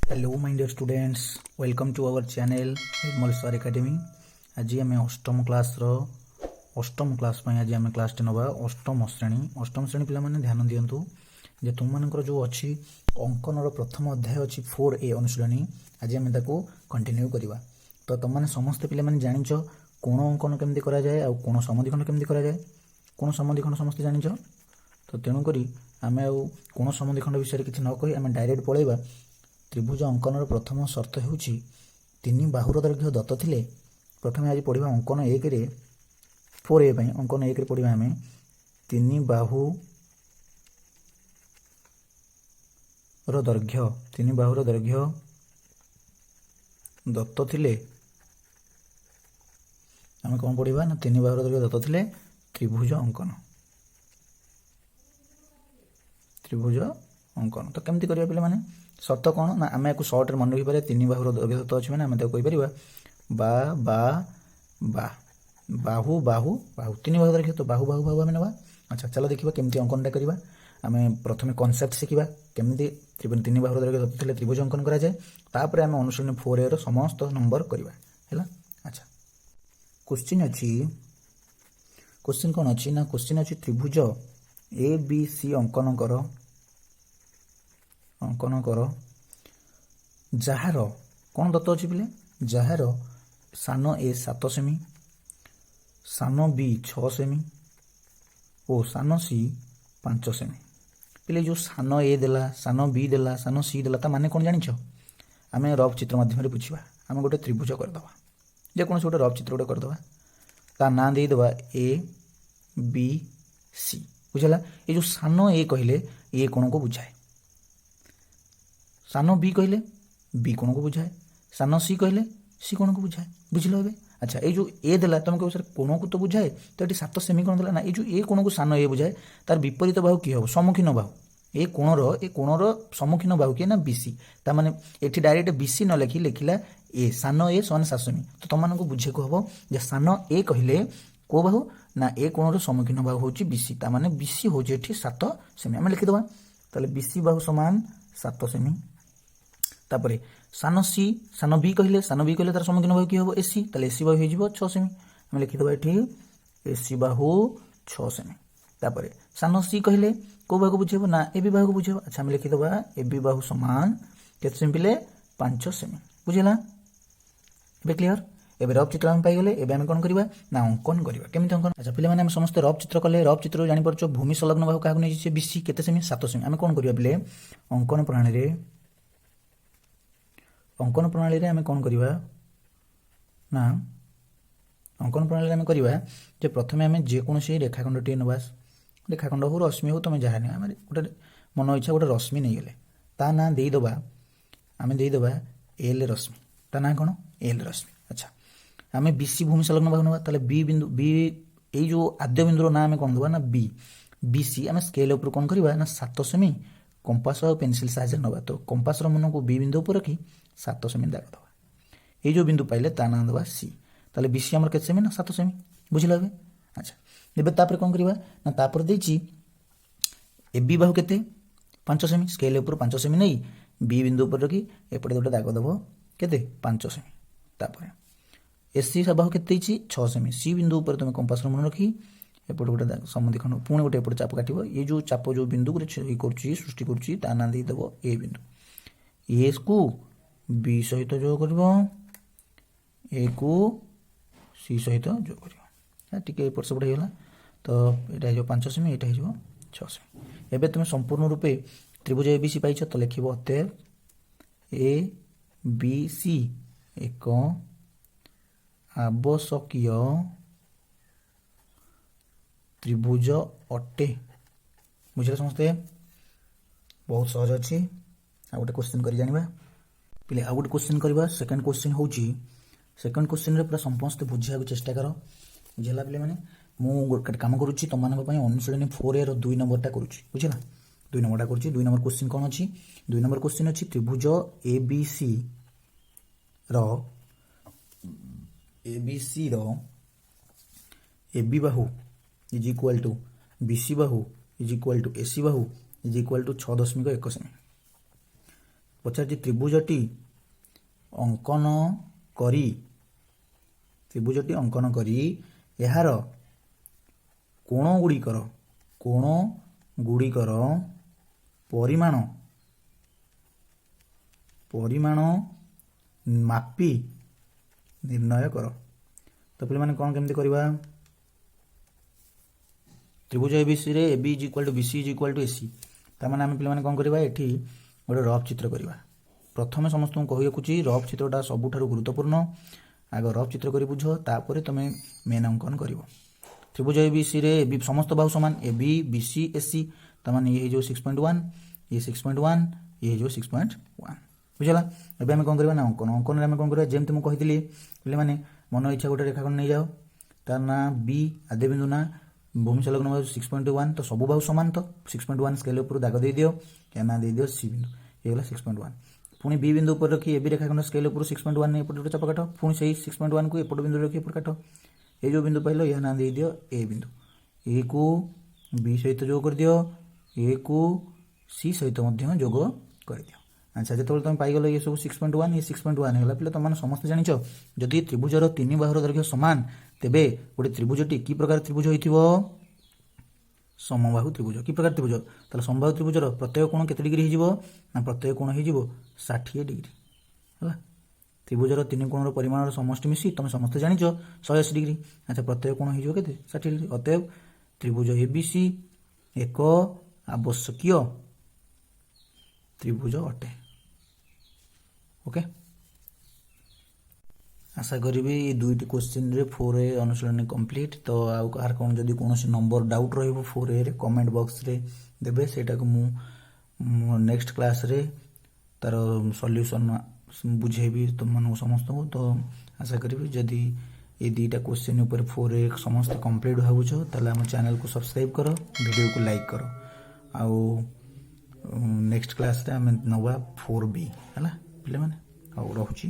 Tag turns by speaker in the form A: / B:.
A: Hello my dear students, welcome to our channel Nirmal Sir Academy. ଆଜି ଆମେ ଅଷ୍ଟମ କ୍ଲାସ୍ର, ଅଷ୍ଟମ କ୍ଲାସ୍ ପାଇଁ ଆଜି ଆମେ କ୍ଲାସ୍ଟି ନେବା। ଅଷ୍ଟମ ଶ୍ରେଣୀ, ଅଷ୍ଟମ ଶ୍ରେଣୀ ପିଲାମାନେ ଧ୍ୟାନ ଦିଅନ୍ତୁ ଯେ ତୁମମାନଙ୍କର ଯେଉଁ ଅଛି ଅଙ୍କନର ପ୍ରଥମ ଅଧ୍ୟାୟ ଅଛି 4A ଅନୁଶୀଳନୀ, ଆଜି ଆମେ ତାକୁ କଣ୍ଟିନ୍ୟୁ କରିବା। ତ ତୁମମାନେ ସମସ୍ତେ ପିଲାମାନେ ଜାଣିଛ କୋଣ ଅଙ୍କନ କେମିତି କରାଯାଏ ଆଉ କୋଣ ସମଦ୍ୱିଖଣ୍ଡ କେମିତି କରାଯାଏ। କୋଣ ସମଦ୍ୱିଖଣ୍ଡ ସମସ୍ତେ ଜାଣିଛ। ତ ତେଣୁକରି ଆମେ ଆଉ କୋଣ ସମଦ୍ୱିଖଣ୍ଡ ବିଷୟରେ କିଛି ନ କହି ଆମେ ଡାଇରେକ୍ଟ ପଳେଇବା। ତ୍ରିଭୁଜ ଅଙ୍କନର ପ୍ରଥମ ସର୍ତ୍ତ ହେଉଛି ତିନି ବାହୁର ଦୈର୍ଘ୍ୟ ଦତ୍ତ ଥିଲେ। ପ୍ରଥମେ ଆଜି ପଢ଼ିବା ଅଙ୍କନ 1ରେ, 4A ପାଇଁ ଅଙ୍କନ 1ରେ ପଢ଼ିବା ଆମେ ତିନି ବାହୁର ଦୈର୍ଘ୍ୟ, ତିନି ବାହୁର ଦୈର୍ଘ୍ୟ ଦତ୍ତ ଥିଲେ ଆମେ କ'ଣ ପଢ଼ିବା ନା ତିନି ବାହୁର ଦୈର୍ଘ୍ୟ ଦତ୍ତ ଥିଲେ ତ୍ରିଭୁଜ ଅଙ୍କନ, ତ୍ରିଭୁଜ ଅଙ୍କନ। ତ କେମିତି କରିବା ପିଲାମାନେ? ସର୍ତ୍ତ କ'ଣ ନା ଆମେ ୟାକୁ ସର୍ଟରେ ମନେ ରଖିପାରିବା। ତିନି ବାହୁର ଦୈର୍ଘ୍ୟ ଦତ୍ତ ଅଛି ମାନେ ଆମେ ତାକୁ କହିପାରିବା ବା ବା ବା, ବାହୁ ବାହୁ ବାହୁ। ତିନି ବାହୁ ଦୈର୍ଘ୍ୟ, ତ ବାହୁ ବାହୁ ବାହୁ ଆମେ ନେବା। ଆଚ୍ଛା, ଚାଲ ଦେଖିବା କେମିତି ଅଙ୍କନଟା କରିବା। ଆମେ ପ୍ରଥମେ କନସେପ୍ଟ ଶିଖିବା, କେମିତି ତିନି ବାହୁର ଦୈର୍ଘ୍ୟ ଦତ୍ତ ଥିଲେ ତ୍ରିଭୁଜ ଅଙ୍କନ କରାଯାଏ। ତାପରେ ଆମେ ଅନୁଶୀଳନୀ 4Aର ସମସ୍ତ ନମ୍ବର କରିବା। ହେଲା? ଆଚ୍ଛା, କୋଶ୍ଚିନ୍ ଅଛି। କୋଶ୍ଚିନ୍ କ'ଣ ଅଛି ନା କୋଶ୍ଚିନ୍ ଅଛି ତ୍ରିଭୁଜ ABC ଅଙ୍କନ କର, ଅଙ୍କନ କର, ଯାହାର କ'ଣ ଦତ୍ତ ଅଛି ପିଲେ? ଯାହାର ସାନ ଏ 7 ସେମି, ସାନ ବି 6 ସେମି ଓ ସାନ ସି 5 ସେମି। ପିଲେ, ଯେଉଁ ସାନ ଏ ଦେଲା, ସାନ ବି ଦେଲା, ସାନ ସି ଦେଲା, ତା ମାନେ କ'ଣ ଜାଣିଛ? ଆମେ ରଫ୍ ଚିତ୍ର ମାଧ୍ୟମରେ ବୁଝିବା। ଆମେ ଗୋଟେ ତ୍ରିଭୁଜ କରିଦେବା, ଯେକୌଣସି ଗୋଟେ ରଫ୍ ଚିତ୍ର ଗୋଟେ କରିଦେବା, ତା ନାଁ ଦେଇଦେବା ABC। ବୁଝିଲା? ଏ ଯେଉଁ ସାନ ଏ କହିଲେ ଏ କୋଣକୁ ବୁଝାଏ, ସାନ ବି କହିଲେ ବି କୋଣକୁ ବୁଝାଏ, ସାନ ସି କହିଲେ ସି କୋଣକୁ ବୁଝାଏ। ବୁଝିଲ ଏବେ? ଆଚ୍ଛା, ଏଇ ଯେଉଁ ଏ ଦେଲା, ତମେ କହିବ ସାର୍ କୋଣକୁ ତ ବୁଝାଏ, ତ ଏଠି 7 ସେମି କ'ଣ ଦେଲା? ନା, ଏଇ ଯେଉଁ ଏ କୋଣକୁ ସାନ ଏ ବୁଝାଏ, ତାର ବିପରୀତ ବାହୁ କିଏ ହେବ? ସମ୍ମୁଖୀନ ବାହୁ। ଏ କୋଣର ସମ୍ମୁଖୀନ ବାହୁ କିଏ ନା ବିସି। ତା ମାନେ ଏଠି ଡାଇରେକ୍ଟ ବିସି ନ ଲେଖି ଲେଖିଲା ଏ, ସାନ ଏ ସମାନ 7 ସେମି। ତ ତମମାନଙ୍କୁ ବୁଝିବାକୁ ହେବ ଯେ ସାନ ଏ କହିଲେ କୋଉ ବାହୁ ନା ଏ କୋଣର ସମ୍ମୁଖୀନ ବାହୁ ହେଉଛି ବିସି। ତା ମାନେ ବିସି ହେଉଛି ଏଠି 7 ସେମି। ଆମେ ଲେଖିଦେବା ତାହେଲେ ବିସି ବାହୁ ସମାନ 7 ସେମି। ତାପରେ ସାନ ସି, ସାନ ବି କହିଲେ, ସାନ ବି କହିଲେ ତାର ସମ୍ମୁଖୀନ ବାହୁ କିଏ ହେବ? ଏସି। ତାହେଲେ ଏସି ବାହୁ ହେଇଯିବ 6 ସେମି। ଆମେ ଲେଖିଦେବା ଏଠି ଏସି ବାହୁ 6 ସେମି। ତାପରେ ସାନ ସି କହିଲେ କୋଉ ବାହୁକୁ ବୁଝେଇବ ନା ଏ ବି ବାହୁକୁ ବୁଝେଇବ। ଆଚ୍ଛା, ଆମେ ଲେଖିଦେବା ଏ ବି ବାହୁ ସମାନ କେତେ ସେମି ପିଲେ? 5 ସେମି। ବୁଝିଲା ଏବେ? କ୍ଲିୟର? ଏବେ ରଫ୍ ଚିତ୍ର ଆମେ ପାଇଗଲେ। ଏବେ ଆମେ କ'ଣ କରିବା ନା ଅଙ୍କନ କରିବା। କେମିତି ଅଙ୍କନ? ଆଚ୍ଛା ପିଲାମାନେ, ଆମେ ସମସ୍ତେ ରଫ୍ ଚିତ୍ର କଲେ। ରଫ୍ ଚିତ୍ରରୁ ଜାଣିପାରୁଛ ଭୂମି ସଂଲଗ୍ନ ବାହୁ କାହାକୁ ନେଇଛି? ବିସି। କେତେ ସେମି? 7 ସେମି। ଆମେ କ'ଣ କରିବା ପିଲେ? ଅଙ୍କନ ପ୍ରଣାଳୀରେ, ଅଙ୍କନ ପ୍ରଣାଳୀରେ ଆମେ କ'ଣ କରିବା ନା ଅଙ୍କନ ପ୍ରଣାଳୀରେ ଆମେ କରିବା ଯେ ପ୍ରଥମେ ଆମେ ଯେକୌଣସି ରେଖାଖଣ୍ଡଟିଏ ନେବା। ରେଖାଖଣ୍ଡ ହଉ, ରଶ୍ମି ହଉ, ତୁମେ ଯାହା ନିଅ। ଆମେ ଗୋଟେ ମନ ଇଚ୍ଛା ଗୋଟେ ରଶ୍ମି ନେଇଗଲେ, ତା ନାଁ ଦେଇଦେବା, ଆମେ ଦେଇଦେବା ଏଲ୍ ରଶ୍ମି। ତା ନାଁ କ'ଣ? ଏଲ୍ ରଶ୍ମି। ଆଚ୍ଛା, ଆମେ ବିସି ଭୂମି ସଂଲଗ୍ନ ବାହୁ ନେବା। ତାହେଲେ ବି ବିନ୍ଦୁ, ବି ଏଇ ଯେଉଁ ଆଦ୍ୟ ବିନ୍ଦୁର ନାଁ ଆମେ କ'ଣ ଦେବା ନା ବି। ବିସି ଆମେ ସ୍କେଲ୍ ଉପରୁ କ'ଣ କରିବା ନା 7 ସେମି କମ୍ପାସ ଆଉ ପେନସିଲ୍ ସାହାଯ୍ୟରେ ନେବା। ତ କମ୍ପାସର ମୁନକୁ ବି ବିନ୍ଦୁ ଉପରେ ରଖି 7 ସେମି ଦାଗ ଦେବା। ଏଇ ଯେଉଁ ବିନ୍ଦୁ ପାଇଲେ ତା ନାଁ ଦେବା ସି। ତାହେଲେ ବିସି ଆମର କେତେ ସେମି ନା 7 ସେମି। ବୁଝିଲ ଏବେ? ଆଚ୍ଛା, ଏବେ ତାପରେ କ'ଣ କରିବା ନା ତାପରେ ଦେଇଛି ଏ ବି ବାହୁ କେତେ? 5 ସେମି। ସ୍କେଲ୍ ଉପରୁ 5 ସେମି ନେଇ ବି ବିନ୍ଦୁ ଉପରେ ରଖି ଏପଟେ ଗୋଟେ ଦାଗ ଦେବ। କେତେ? 5 ସେମି। ତାପରେ ଏସି ବାହୁ କେତେ ଦେଇଛି? 6 ସେମି। ସି ବିନ୍ଦୁ ଉପରେ ତୁମେ କମ୍ପାସର ମୁନ ରଖି ଏପଟେ ଗୋଟେ ସମଦ୍ୱିଖଣ୍ଡ, ପୁଣି ଗୋଟେ ଏପଟେ ଚାପ କାଟିବ। ଏ ଯେଉଁ ଚାପ ଯେଉଁ ବିନ୍ଦୁକୁ ଇଏ କରୁଛି, ସୃଷ୍ଟି କରୁଛି, ତା ନାଁ ଦେଇଦେବ ଏ ବିନ୍ଦୁ। ଏସ୍କୁ ବି ସହିତ ଯୋଗ କରିବ, ଏ କୁ ସି ସହିତ ଯୋଗ କରିବ। ଟିକେ ଏପଟ ସେପଟ ହେଇଗଲା। ତ ଏଇଟା ହେଇଯିବ 5 ସେମି, ଏଇଟା ହେଇଯିବ 6 ସେମି। ଏବେ ତୁମେ ସମ୍ପୂର୍ଣ୍ଣ ରୂପେ ତ୍ରିଭୁଜ ଏ ବି ସି ପାଇଛ। ତ ଲେଖିବ ଅତଏବ ABC ଏକ ଆବଶ୍ୟକୀୟ ତ୍ରିଭୁଜ ଅଟେ। ବୁଝିଲେ ସମସ୍ତେ? ବହୁତ ସହଜ ଅଛି। ଆଉ ଗୋଟେ କୋଶ୍ଚିନ୍ କରି ଜାଣିବା ପିଲେ। ଆଉ ଗୋଟେ କୋଶ୍ଚିନ୍ କରିବା। ସେକେଣ୍ଡ କୋଶ୍ଚିନ୍ ହେଉଛି, ସେକେଣ୍ଡ କୋଶ୍ଚିନ୍ରେ ପୁରା ସମସ୍ତେ ବୁଝିବାକୁ ଚେଷ୍ଟା କର। ବୁଝିଲା ପିଲାମାନେ? ମୁଁ ଗୋଟେ କାମ କରୁଛି, ତୁମମାନଙ୍କ ପାଇଁ ଅନୁଶୀଳନୀ 4Aର 2 ନମ୍ବରଟା କରୁଛି। ବୁଝିଲା? 2 ନମ୍ବରଟା କରୁଛି। 2 ନମ୍ବର କୋଶ୍ଚିନ୍ କ'ଣ ଅଛି? 2 ନମ୍ବର କୋଶ୍ଚିନ୍ ଅଛି ତ୍ରିଭୁଜ ଏ ବି ସି ର, ଏ ବି ସି ର ଏ ବି ବାହୁ is equal to BC Bahu is equal to AC Bahu is equal to 6.1 semi. ପଚାରିଛି, ତ୍ରିଭୁଜଟି ଅଙ୍କନ କରି, ତ୍ରିଭୁଜଟି ଅଙ୍କନ କରି ଏହାର କୋଣ ଗୁଡ଼ିକର ପରିମାଣ ମାପି ନିର୍ଣ୍ଣୟ କର। ତ ପିଲାମାନେ, କ'ଣ କେମିତି କରିବା? ତ୍ରିଭୁଜ ଏବିସିରେ AB is equal to BC is equal to AC। ତାମାନେ ଆମେ ପିଲାମାନେ କ'ଣ କରିବା? ଏଠି ଗୋଟେ ରଫ୍ ଚିତ୍ର କରିବା। ପ୍ରଥମେ ସମସ୍ତଙ୍କୁ କହି ରଖୁଛି, ରଫ୍ ଚିତ୍ରଟା ସବୁଠାରୁ ଗୁରୁତ୍ୱପୂର୍ଣ୍ଣ। ଆଗ ରଫ୍ ଚିତ୍ର କରି ବୁଝ, ତାପରେ ତୁମେ ମେନ୍ ଅଙ୍କନ କରିବ। ତ୍ରିଭୁଜ ଏବିସିରେ ଏ ବି ସମସ୍ତ ବାହୁ ସମାନ, ଏ ବି, ବି ସି, ଏ ସି। ତାମାନେ ଇଏ ହେଇଯିବ 6.1, ଇଏ 6.1, ଇଏ ହେଇଯିବ 6.1। ବୁଝିଲା? ଏବେ ଆମେ କ'ଣ କରିବା ନା ଅଙ୍କନ। ଅଙ୍କନରେ ଆମେ କ'ଣ କରିବା? ଯେମିତି ମୁଁ କହିଥିଲି ପିଲାମାନେ, ମନ ଇଚ୍ଛା ଗୋଟେ ରେଖାଖଣ୍ଡ ନେଇଯାଅ। ତାର ନାଁ ବି, ଆଦ୍ୟ ବିନ୍ଦୁ ନାଁ, ଭୂମି ସଂଲଗ୍ନ ବାହୁ 6.1। ତ ସବୁ ବାହୁ ସମାନ, ତ 6.1 ସ୍କେଲ ଉପରୁ ଦାଗ ଦେଇଦିଅ। ୟା ନାଁ ଦେଇଦିଅ ସି ବିନ୍ଦୁ। ହେଇଗଲା 6.1। ପୁଣି ବି ବିନ୍ଦୁ ଉପରେ ରଖି ଏ ବି ରେଖାଖଣ୍ଡ ସ୍କେଲ ଉପରୁ 6.1 ଏପଟେ ଗୋଟେ ଚାପ କାଟ। ପୁଣି ସେଇ 6.1କୁ ଏପଟ ବିନ୍ଦୁ ରଖି ଏପଟେ କାଟ। ଏଇ ଯେଉଁ ବିନ୍ଦୁ ପାଇଲ, ୟା ନାଁ ଦେଇଦିଅ ଏ ବିନ୍ଦୁ। ଏ କୁ ବି ସହିତ ଯୋଗ କରିଦିଅ, ଏ କୁ ସି ସହିତ ମଧ୍ୟ ଯୋଗ କରିଦିଅ। ଆଚ୍ଛା, ଯେତେବେଳେ ତୁମେ ପାଇଗଲ ଇଏ ସବୁ 6.1, ଇଏ 6.1 ହେଇଗଲା। ପିଲା, ତୁମମାନେ ସମସ୍ତେ ଜାଣିଛ, ଯଦି ତ୍ରିଭୁଜର ତିନି ବାହୁର ଦୈର୍ଘ୍ୟ ସମାନ, ତେବେ ଗୋଟେ ତ୍ରିଭୁଜଟି କି ପ୍ରକାର ତ୍ରିଭୁଜ ହେଇଥିବ? ସମବାହୁ ତ୍ରିଭୁଜ। କି ପ୍ରକାର ତ୍ରିଭୁଜ? ତାହେଲେ ସମବାହୁ ତ୍ରିଭୁଜର ପ୍ରତ୍ୟେକ କୋଣ କେତେ ଡିଗ୍ରୀ ହେଇଯିବ ନା ପ୍ରତ୍ୟେକ କୋଣ ହେଇଯିବ 60 ଡିଗ୍ରୀ। ହେଲା? ତ୍ରିଭୁଜର ତିନି କୋଣର ପରିମାଣର ସମଷ୍ଟି ମିଶି, ତମେ ସମସ୍ତେ ଜାଣିଛ, 180 ଡିଗ୍ରୀ। ଆଚ୍ଛା, ପ୍ରତ୍ୟେକ କୋଣ ହେଇଯିବ କେତେ? 60 ଡିଗ୍ରୀ। ଅତଏବ ତ୍ରିଭୁଜ ଏବିସି ଏକ ଆବଶ୍ୟକୀୟ ତ୍ରିଭୁଜ ଅଟେ। ଓକେ, ଆଶା କରିବି ଏଇ ଦୁଇଟି କୋଶ୍ଚିନ୍ରେ 4A ଅନୁଶୀଳନୀ କମ୍ପ୍ଲିଟ୍। ତ ଆଉ କାହାର କ'ଣ ଯଦି କୌଣସି ନମ୍ବର ଡାଉଟ୍ ରହିବ 4Aରେ, କମେଣ୍ଟ ବକ୍ସରେ ଦେବେ। ସେଇଟାକୁ ମୁଁ ନେକ୍ସଟ କ୍ଲାସ୍ରେ ତାର ସଲ୍ୟୁସନ୍ ବୁଝେଇବି ତୁମମାନଙ୍କୁ ସମସ୍ତଙ୍କୁ। ତ ଆଶା କରିବି, ଯଦି ଏଇ ଦୁଇଟା କୋଶ୍ଚିନ୍ ଉପରେ 4A ସମସ୍ତେ କମ୍ପ୍ଲିଟ୍ ଭାବୁଛ, ତାହେଲେ ଆମ ଚ୍ୟାନେଲକୁ ସବସ୍କ୍ରାଇବ୍ କର, ଭିଡ଼ିଓକୁ ଲାଇକ୍ କର। ଆଉ ନେକ୍ସଟ କ୍ଲାସ୍ରେ ଆମେ ନେବା 4B। ହେଲା ପିଲାମାନେ? ଆଉ ରହୁଛି।